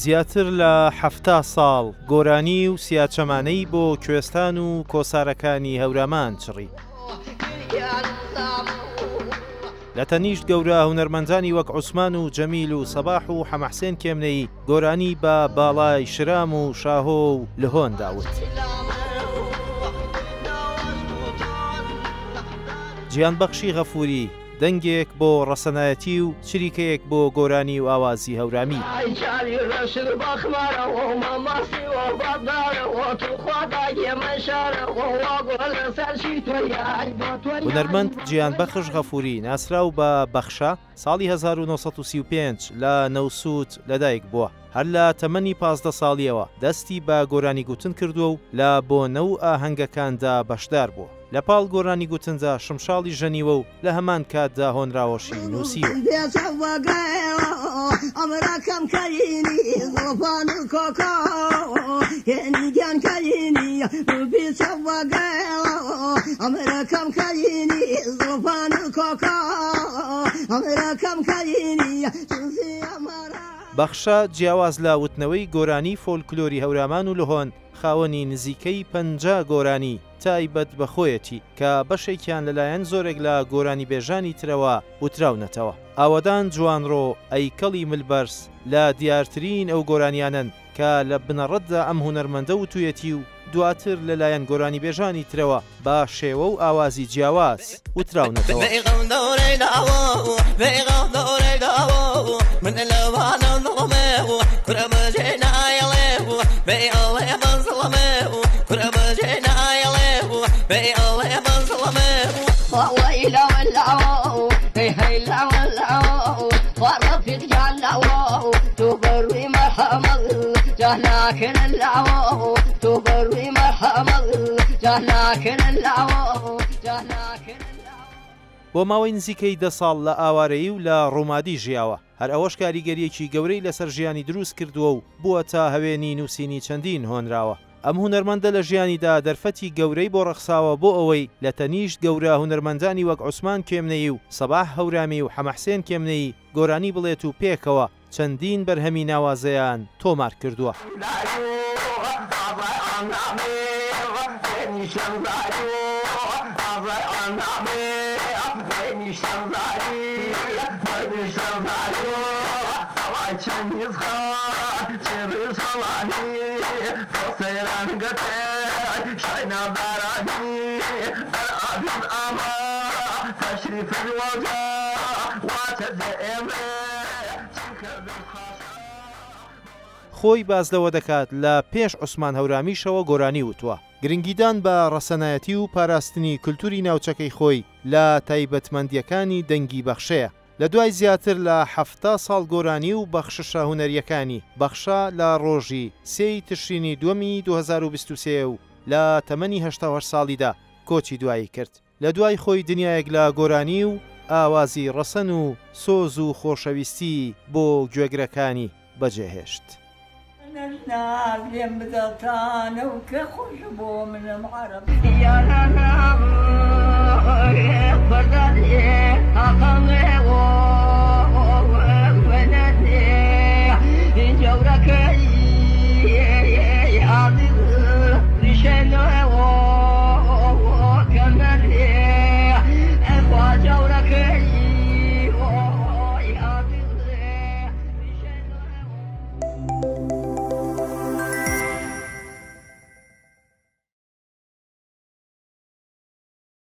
زیاتر لە 70 ساڵ گۆرانی و سیاچەمانەی بۆ کوێستان و کۆسارەکانی هەورامان چڕی. لە تەنیشت گەورە هونەرمەندانی وەک عوسمان و جەمیل و سەباح و حەمەحسێن کێمنەیی گۆرانی بە باڵای شرام و شاهۆ و لهۆندا وت. جیهانبەخشی غەفووری، دەنگێک بۆ ڕەسەنایەتی و چریکەیەک بۆ گۆرانی و ئاوازی هەورامی. هونەرمەند جیهانبەخش غەفووری ناسراو بە بەخشە، ساڵی 1935 لە نەوسوود لەدایک بووە. هەر لە تەمەنی 15 ساڵییەوە دەستی بە گۆرانیگوتن کردووە و لە بۆنە و ئاهەنگەکاندا بەشدار بووە. لە پاڵ گۆرانیگوتندا شمشاڵی ژەنیوە و لە هەمان کاتدا هۆنراوەشی نووسیوە. بەخشە جیاواز لە وتنەوەی گۆرانی فۆلکلۆری هەورامان و لهۆن، خاوەنی نزیکەی 50 گۆرانی تایبەت بە خۆیەتی کە بەشێکیان لەلایەن زۆرێک لە گۆرانیبێژانی ترەوە وتراونەتەوە. ئاوەدان جوانڕۆ، ئەی کەڵی مل بەرز لە دیارترین ئەو گۆرانیانەن کە لە بنەڕەتدا ئەم هونەرمەندە وتویەتی و دواتر لەلایەن گۆرانیبێژانی ترەوە بە شێوە و ئاوازی جیاواز وتراونەتەوە. بۆ ماوەی نزیکەی دە ساڵ لە ئاوارەیی و لە ڕومادی ژیاوە، هەر ئەوەش کاریگەرییەکی گەورەی لەسەر ژیانی دروست کردووە و بووەتە هەوێنی نووسینی چەندین هۆنراوە. ئەم هونەرمەندە لە ژیانیدا دەرفەتی گەورەی بۆ ڕەخساوە بۆ ئەوەی لە تەنیشت گەورە هونەرمەندانی وەک عوسمان کێمنەیی و سەباح هەورامی و حەمەحسێن کێمنەیی گۆرانی بڵێت و پێکەوە چەندین بەرهەمی ناوازەیان تۆمار کردووە. خۆی باس لەوە دەکات لە پێش عوسمان هەورامیشەوە گۆرانی وتووە. گرنگیدان بە ڕەسەنایەتی و پاراستنی کولتوری ناوچەکەی خۆی لە تایبەتمەندییەکانی دەنگی بەخشەیە. لە دوای زیاتر لە 70 ساڵ گۆرانی و بەخششە هونەرییەکانی، بەخشە لە ڕۆژی سێ ی تشرینی دووەمی 2023 و لە تەمەنی 88 ساڵیدا کۆچی دوایی کرد. لە دوای خۆی دنیایەک لە گۆرانی و ئاوازی ڕەسەن و سۆز و خۆشەویستی بۆ گوێگرەکانی بەجێهێشت.